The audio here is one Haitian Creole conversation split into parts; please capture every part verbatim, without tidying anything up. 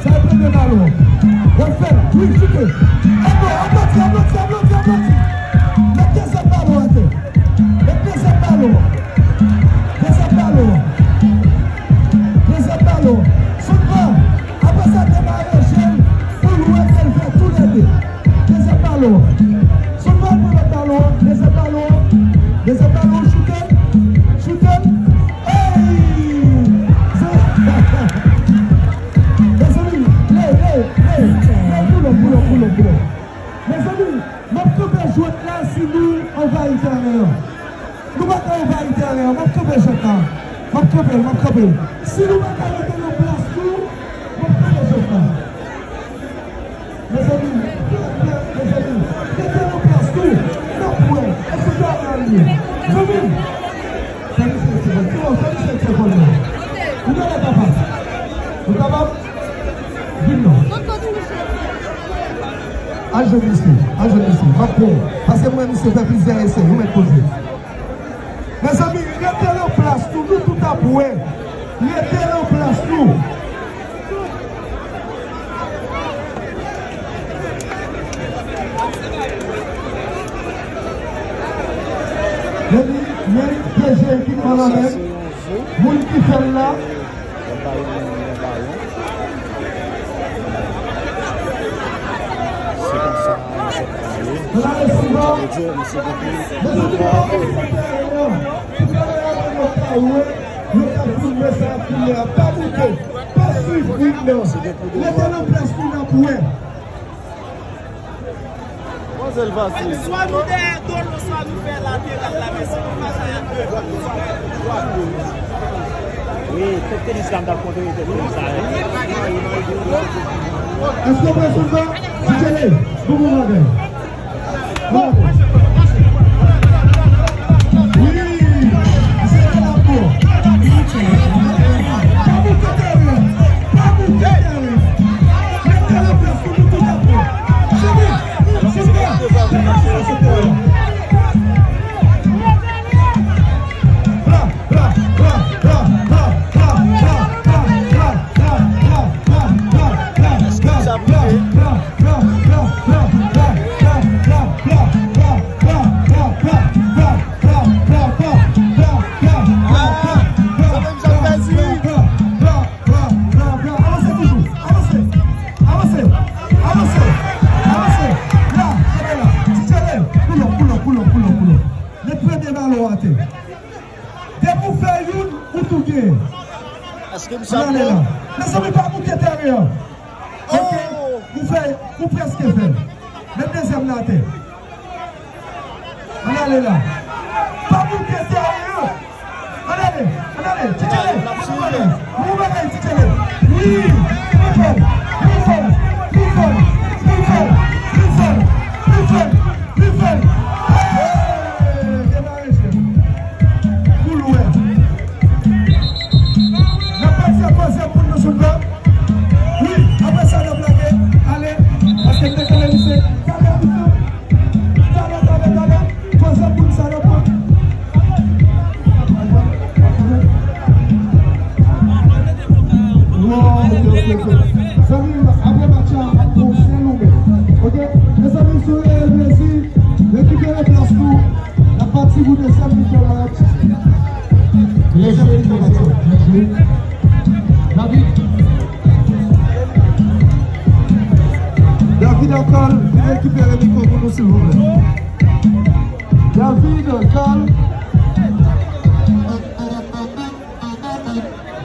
Sa e premye balon. W ap fè l. Wi, choute. Aplodi, aplodi, aplodi, aplodi. Met dezyèm balon atè. Met dezyèm balon. Dezyèm balon. Dezyèm balon. Soutman. Apre sa, demare je l pou l wè ke l fè toulède. Dezyèm balon. Soutman pou lòt balon. Dezyèm balon. Dezyèm balon. Choute l. Choute l. Ey! Se, mezanmi, le, le, le, le, pull up, pull up, pull up, pull up. Mezanmi, m ap kanpe jwèt la si nou anvayi teren an. Nou pa ka anvayi teren an, m ap kanpe jwèt la. M ap kanpe l, m ap kanpe l. Si nou pa ka rete nan plas nou, m ap kanpe jwèt la. Mezanmi, mezanmi, rete nan plas nou, n ap wè, èske se avan l ye? Zanmi m, fè misye tire, tire, fè misye tire kòn nan. Ou genlè kapab. Ou kapab? Vin non. Al jwenn misye, al jwenn misye. M ap pran w. Paske m wè misye fè plizyè esè, ou mèt poze. Mezanmi, rete nan plas nou, nou tout ap wè. Rete nan plas nou. Men, men, P D G ekipman la menm. Moun ki fè l la. Se konsa, se konsa. Mesye, mesye, mesye. Yo ka filme sa kounye a. Pa boute. Pa swiv moun nan. Rete nan plas nou n ap wè. Swa nou dèyè do nou, swa nou fè lateral la, men si nou pa sa y ap fè. Wi, tèt tenis la, m t ap kontre tèt tenis la, wi. Èske w prè, Souldan? Titjele, bon, bon bagay. Bon. Wi, se la pou. Pa bouke teren. Pa bouke teren. Mete nan plas pou nou tout ap pran. Cheri, Souldan, degaje sa sou teren. Bra, bra, bra. Avanse toujou. Avanse. Avanse. Avanse. Avanse. Avanse. La, kenbe la. Titjele. Pull up, pull up, pull up, pull up, pull up. Met premye balon atè. Depi w fè youn, ou tou genyen. Ann ale la. Mezanmi, pa bouke teren an. Ok. Nou fè, nou prèske fè l. Met dezyèm nan atè. Ann ale la. Pa bouke teren an. Ann ale, ann ale. Titjele, bon bagay. Bon bagay, Titjele. Wi. Pli fò, pli fò, pli fò, pli fò, pli fò, pli fò, pli fò. Hey! Demare jwèt. Pou l wè. N ap pati a twazyèm moun nan zòn nan. Wi, apre sa n ap lage, ale, paske m te konnen misye. Talè, talè, talè, talè. Twazyèm moun sa n ap pran. Wow, ok, ok, ok. Zanmi m, apre match la, ap pran sèl ou menm. Ok? Mezanmi, si w reyèl plezi, rekipere plas nou. N ap pati pou dezyèm mitan match. Byen jwe, byen jwe, byen jwe. David. David Akol, vin rekipere mikwo pou nou, silvouplè. David Akol.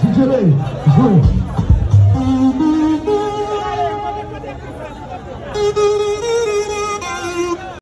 Titjele, jwe.